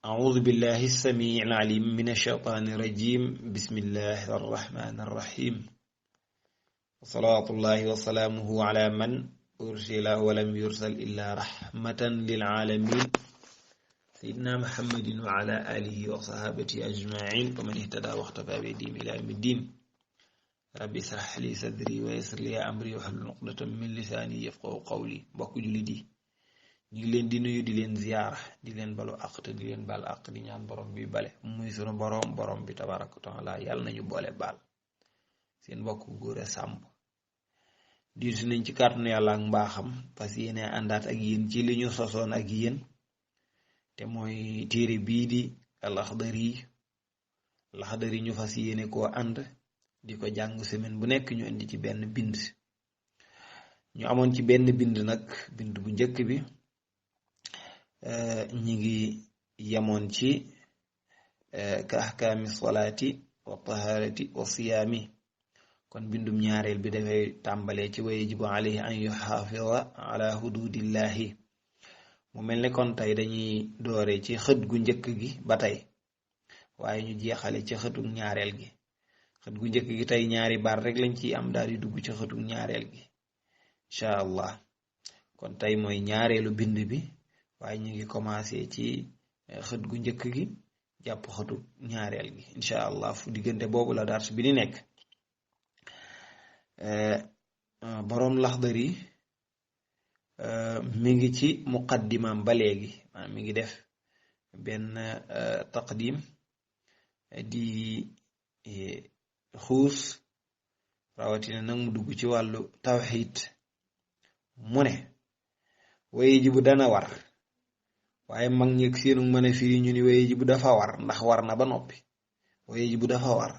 أعوذ بالله السميع العليم من الشيطان الرجيم بسم الله الرحمن الرحيم وصلاة الله وسلامه على من أرسل ولم يرسل إلا رحمة للعالمين سيدنا محمد وعلى آله وصحابته أجمعين ومن اهتدى واختفى بهديهم إلى يوم الدين ربي اشرح لي صدري ويسر لي أمري واحلل عقدة من لساني يفقهوا قولي mbokk jullit yi ñu ngi leen di nuyu di leen ziyaara di leen balu àq te di leen bal àq di ñaan borom bi bale muy sunu borom bi tabaraka taala yàlla nañu boole baal seen mbokk góor a sàmb diitu nañ ci kàttanu yàlla ak mbaaxam fas yéene àndaat ak yéen ci li ñu sosoon ak yéen te mooy téere bii di Laxdari ñu fas yéene koo ànd di ko jàng semaine bu nekk ñu indi ci benn bind ñu amoon ci benn bind nag bind bu njëkk bi ñi ngi yemoon ci ka ahkaami salaati wa taharati wa siyaami kon bindum ñaareel bi dafay tàmbalee ci wa yajibu alayhi an yuxaafida ala hududillahi mu mel ne kon tey dañuy doore ci xët gu njëkk gi ba tey waaye ñu jeexale ci xëtuk ñaareel gi xët gu njëkk gi tey ñaari baat rek lañ ciy am daal di dugg ci xëtuk ñaareel gi incha allah kon tey mooy ñaareelu bind bi waaye ñu ngi commencé ci xët gu njëkk gi jàpp xëtu ñaareel gi incha allah fu diggante boobu la dars bi di nekk boroom Laxdari mi ngi ci muqaddimam ba léegi maanaam mi ngi def benn taqdim di xuus rawatina nag mu dugg ci wàllu tawxiid mu ne waye ji bu dana war waaye mag ñeeg seenu mën a firi ñu ni waye ji bu dafa war ndax war na ba noppi waye ji bu dafa war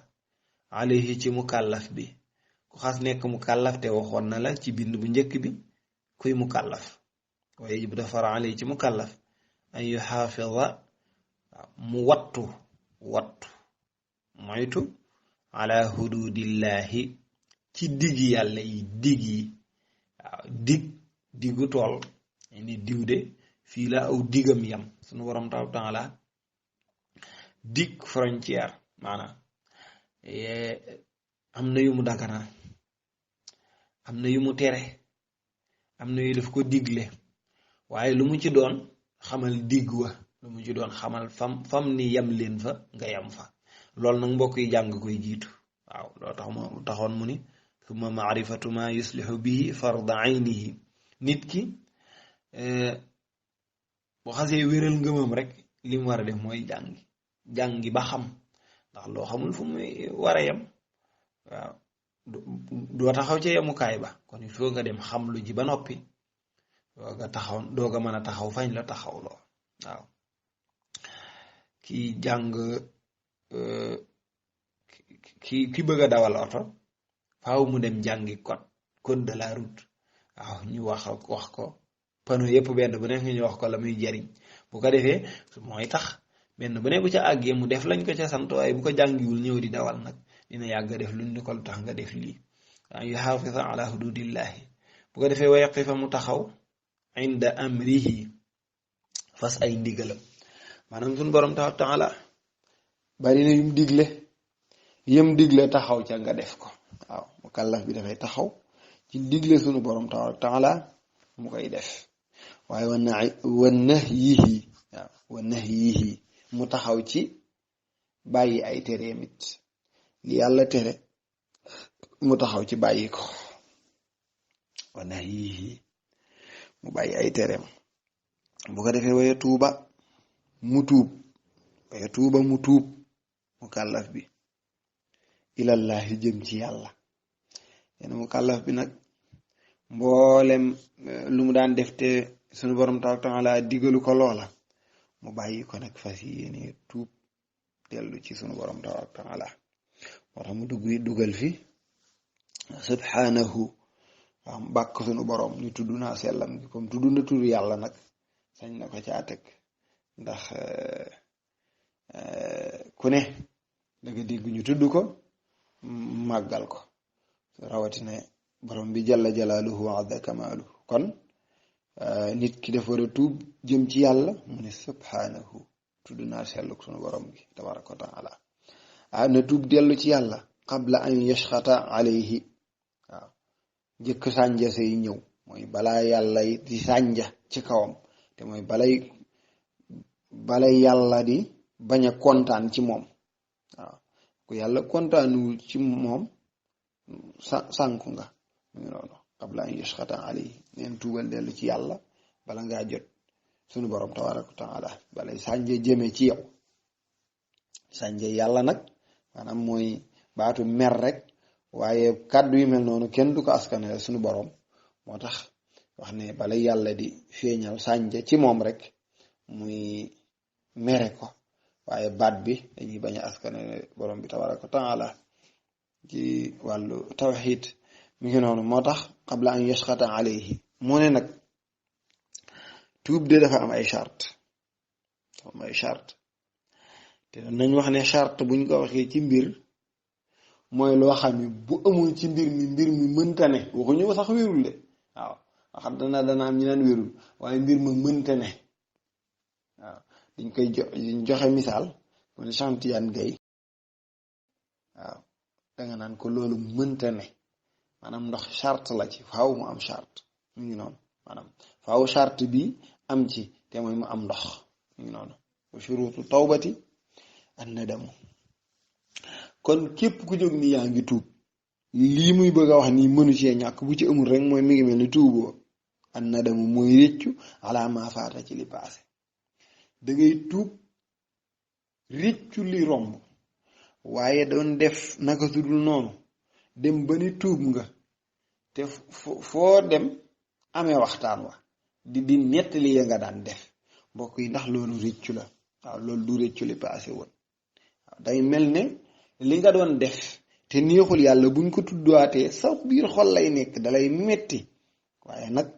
alayhi ci mukallaf bi ku xas nekk mukallaf te waxoon na la ci bind bu njëkk bi kuy mukallaf waye ji bu dafa war alayhi ci mukallaf an yu xaafida mu wattu moytu ala hududillahi ci diggi yàlla yi diggu tool ni diw de fii la aw digam yam sunu borom taala dig frontière maanaam am na yu mu dagana am na yu mu tere am na yu daf ko digle waaye lu mu ci doon xamal digg wa lu mu ci doon xamal fam ni yam leen fa nga yam fa loolu nag mbokk yi jàng koy jiitu waaw loolu taxoon mu ni summa maarifatu ma yuslihu bihi farda aynihi nit ki bu xasee wéral ngëmam rek li mu war a def mooy jàngi ba xam ndax loo xamul fu muy war a yem waaw doo taxaw ca yemukaay ba kon il faut nga dem xam lu ji ba noppi dooga mën a taxaw fañ la taxaw loo waaw kii jàng ki bëgg a dawal oto faaw mu dem jàngi code de la route waaw ñu wax ko panneau yëpp benn bu nekk ñu wax ko la muy jariñ bu ko defee mooy tax benn bu ne bu ca àggee mu def lañ ko ca sant waaye bu ko jàngiwul ñëw di dawal nag dina yàgg def luñ ni ko lu tax nga def lii waaw yu xaafisa ala hududillahi bu ko defee wa yaqifa mu taxaw inda amrihi fas ay ndigalam maanaam suñu borom taala bari na yum digle taxaw ca nga def ko waaw mukallaf bi dafay taxaw ci digle sunu borom taala mu koy def waaye wa nahyihi mu taxaw ci bàyyi ay tereem it li yàlla tere mu taxaw ci bàyyi ko wa nahyihi mu bàyyi ay tereem bu ko defee waya tuuba mu tuub mukallaf bi ilallahi jëm ci yàlla yéen mukallaf bi nag mboolem lu mu daan def te sunu borom taala digalu ko loola mu bàyyi ko nag fas yéene tuub dellu ci sunu borom taala moo tax mu dugal fi subhanahu waaw bàkk sunu borom ñu tudd naa sellam gi comme tudd na tur yàlla nag sañ na ko caa teg ndax ku ne danga dégg ñu tudd ko màggal ko rawatina borom bi jalla jalaaluhu wa azza kamaaluhu kon nit ki dafa war a tuub jëm ci yàlla mu ne subhanahu tudd naa selluk sunu borom gi tabaraka wa taala na tuub dellu ci yàlla qabla an yashxata alayhi waaw njëkk sànja say ñëw mooy balaa yàlla di sànja ci kawam te mooy balay yàlla di bañ a kontaan ci moom waaw ku yàlla kontaanul ci moom sànku nga mu ngi noonu qabla an yashxata alayhi neen tuubal dellu ci yàlla bala ngaa jot sunu borom tabaraka wa taala balay sànja jëme ci yow sànja yàlla nag maanaam mooy baatu mer rek waaye kàddu yu mel noonu kenn du ko askanale sunu borom moo tax wax ne bala yàlla di feeñal sànja ci moom rek muy mere ko waaye baat bi dañuy bañ a askanale borom bi tabaraka wa taala ci wàllu tawxid mi ngi noonu moo tax qabla an yashxata alayhi mu ne nag tuub de dafa am ay charte te nañ wax ne charte buñ ko waxee ci mbir mooy loo xam ne bu amul ci mbir mi mënta ne waxuñu sax wérul de waaw waxam dana am ñu naan wérul waaye mbir ma mënta ne waaw dañ koy joxe misaal kon Chantiyaan Gay waaw danga naan ko loolu mënta ne maanaam ndox charte la ci faaw mu am charte mu ngi noonu maanaam faaw charte bi am ci te mooy mu am ndox mu ngi noonu wa shurutu tawbati an-nadamu kon képp ku jóg ni yaa ngi tuub lii muy bëgg a wax nii mënu cee ñàkk bu ci amul rek mooy mi ngi mel ni tuuboo an-nadamu mooy réccu ala ma faata ci li paase da ngay tuub réccu li romb waaye doon def naka sudul noonu dem ba ni tuub nga te foo dem amee waxtaan wa di nettali ya nga daan def mbokk yi ndax loolu réccu la waaw loolu du réccu li paase woon waaw day mel ne li nga doon def te neexul yàlla buñ ko tuddaatee sa biir xol lay nekk dalay metti waaye nag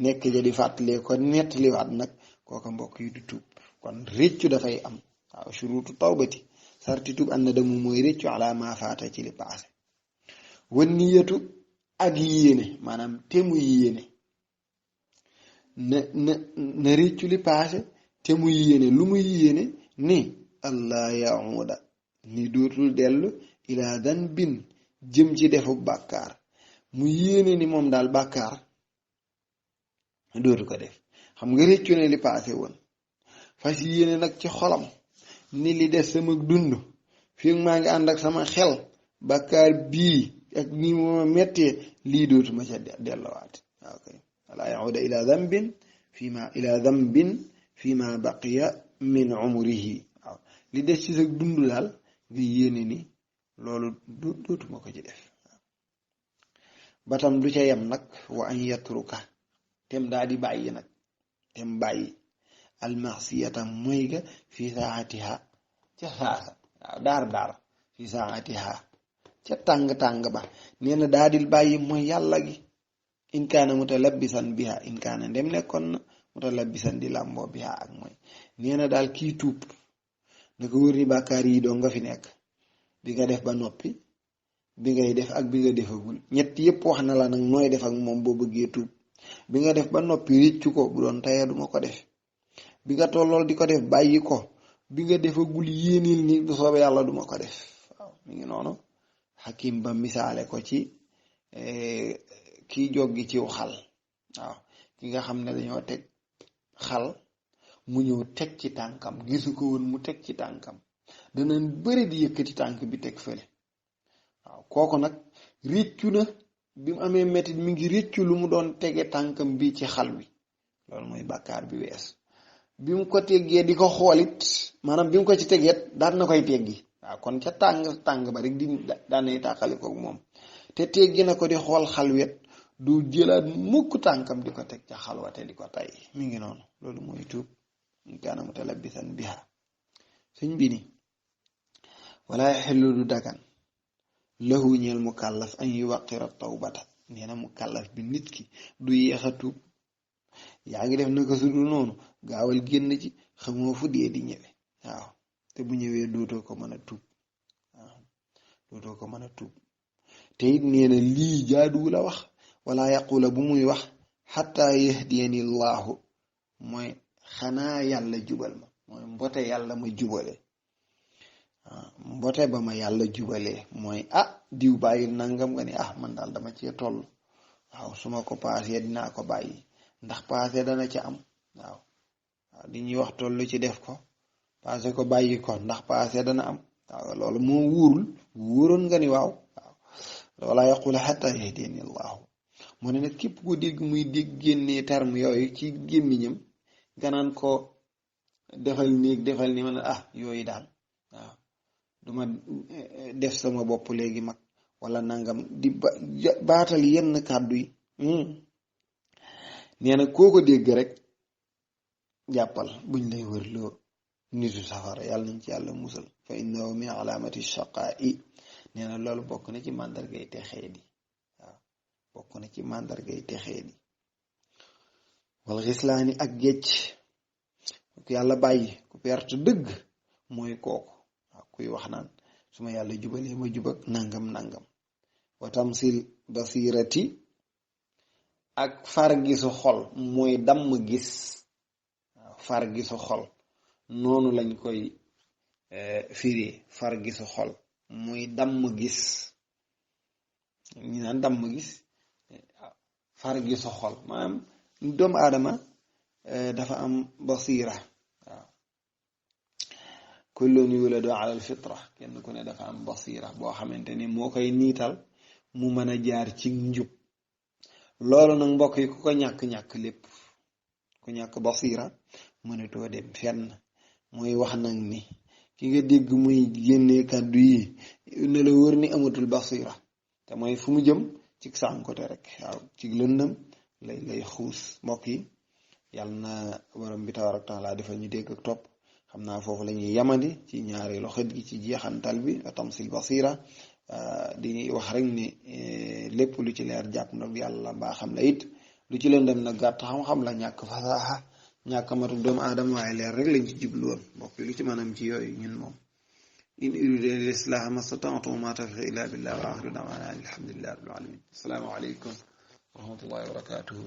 nekk ja di fàttalee ko nettaliwaat nag kooka mbokk yi du tuub kon réccu dafay am waaw shurutu tawbati sarti tuub an na damu mooy réccu ala ma faata ci li paase wan niyatu ak yéene maanaam te mu yéene na réccu li paase te mu yéene lu muy yéene ni allah yauda ni dootul dellu ila danbin jëm ci defu bàkkaar mu yéene ni moom daal bàkkaar dootu ko def xam nga réccu ne li paase woon fas yéene nag ci xolam ni li des sama dund fii maa ngi ànd ak sama xel bàkkaar bii ak nii mooma mettee lii dootuma ca dellowaat ok wala yauda ila dambin fi ma baqiya min umrihi waaw li des ci sa dund daal nga yéene ni loolu dootuma ko ci def batam du ca yem nag wa an yatruka tem daa di bàyyi nag tem bàyyi almasiyata mooy ga fi saatiha ca saasa waaw daar fi saatiha ca tàng-tàng ba nee na daa dil bàyyi mooy yàlla gi in kaana mutalabbisan biha in kaana ndem nekkoon na mutalabbisan di làmboo biha ak mooy nee na daal kii tuub da ko wër ni bàkkaar yi doo nga fi nekk bi nga def ba noppi bi ngay def ak bi nga defagul ñett yépp wax na la nag nooy def ak moom boo bëggee tuub bi nga def ba noppi réccu ko bu doon tayee duma ko def bi nga tollool di ko def bàyyi ko bi nga defagul yéenil ni bu soobee yàlla duma ko def waaw mi ngi noonu xakim ba misaale ko ci kii joggi ciw xal waaw ki nga xam ne dañoo teg xal mu ñëw teg ci tànkam gisu ko woon mu teg ci tànkam danañ bëri di yëkkati tànk bi teg fële waaw kooku nag réccu na bi mu amee mettit mi ngi réccu lu mu doon tege tànkam bi ci xal wi loolu mooy bàkkaar bi wees bi mu ko teggee di ko xoolit maanaam bi mu ko ci tegeet daan na koy teggi waaw kon ca tàng ba rek di daanay tàqali ko moom te teggi na ko di xool xalwet du jëlaat mukk tànkam di ko teg ca xalwate di ko tay mi ngi noonu loolu mooy tuub in kaana mutalabbisan biha suñ bi ni wala yaxillu du dagan lahu ñeel mukallaf an yuwaqira tawbata nee na mukallaf bi nit ki du yéex a tuub yaa ngi def naka su dul noonu gaawal génn ci xamoo fu dee di ñëwe waaw te bu ñëwee dootoo ko mën a tuub waaw dootoo ko mën a tuub te it nee na lii jaaduwu la wax wala yaqula bu muy wax xataa yahdiyani llahu mooy xanaa yàlla jubal ma mooy mbote yàlla ma jubale mbote ba ma yàlla jubalee mooy diw bàyyi nangam nga ni man daal dama cee toll waaw su ma ko paasee dinaa ko bàyyi ndax paase dana ci am waaw di ñuy wax tollu ci def ko paase ko bàyyi ko ndax paase dana am waaw loolu moo wóoroon nga ni waaw wala yaqula xatta yahdini allahu mu ne nag képp ko dégg muy dégg génnee terme yooyu ci gémmiñam nga naan ko defal néeg defal ni man yooyu daal waaw duma def sama bopp léegi mag wala nangam di baatal yenn kàddu yi nee na koo ko dégg rek jàppal buñ lay wër loo nitu safara yàlla nañ ci yàlla musal fa innahu min alaamati shaqaa'i nee na loolu bokk na ci màndargay texee di waaw bokk na ci màndargay texee di wal xislaani ak gécc ku yàlla bàyyi ku perte dëgg mooy kooku waaw kuy wax naan su ma yàlla jubalee ma jubak nangam nangam wa tamsil basirati ak far gisu xol mooy damm gis waaw far gisu xol noonu lañ koy firi far gisu xol muy damm gis ñu naan damm gis far gisu xol maanaam doomu aadama dafa am basira waaw kullun yuladu ala alfitra kenn ku ne dafa am basira boo xamante ni moo koy niital mu mën a jaar ci njub loolu nag mbokk yi ku ko ñàkk-ñàkk lépp ku ñàkk basira mënatoo dem fenn mooy wax nag ni ki nga dégg muy génnee kàddu yi ne la wër ni amatul basira te mooy fu mu jëm ci sànkote rek waaw ci lëndëm lay xuus mbokk yi yàlla na borom bi tabaaraka taala defal ñu dégg ak topp xam naa foofu la ñuy yamandi ci ñaareelu xët gi ci jeexantal bi tamsil basira di wax rek ni lépp lu ci leer jàpp nag yàlla mbaa xam la it lu ci lëndëm nag gàtt xam-xam la ñàkk fasaaxa ñàkk matuk doomu aadama waaye leer rek lañ ci jubluwoon mbokk yi lu ci maanaam ci yooyu ñun moom in uridu illa al-islaha mastata'tu wa ma tawfiqi illa billah wa axiru da'wana alhamdulillahi rabbil alamin assalaamu aleykum wa rahmatullahi wa barakatuhu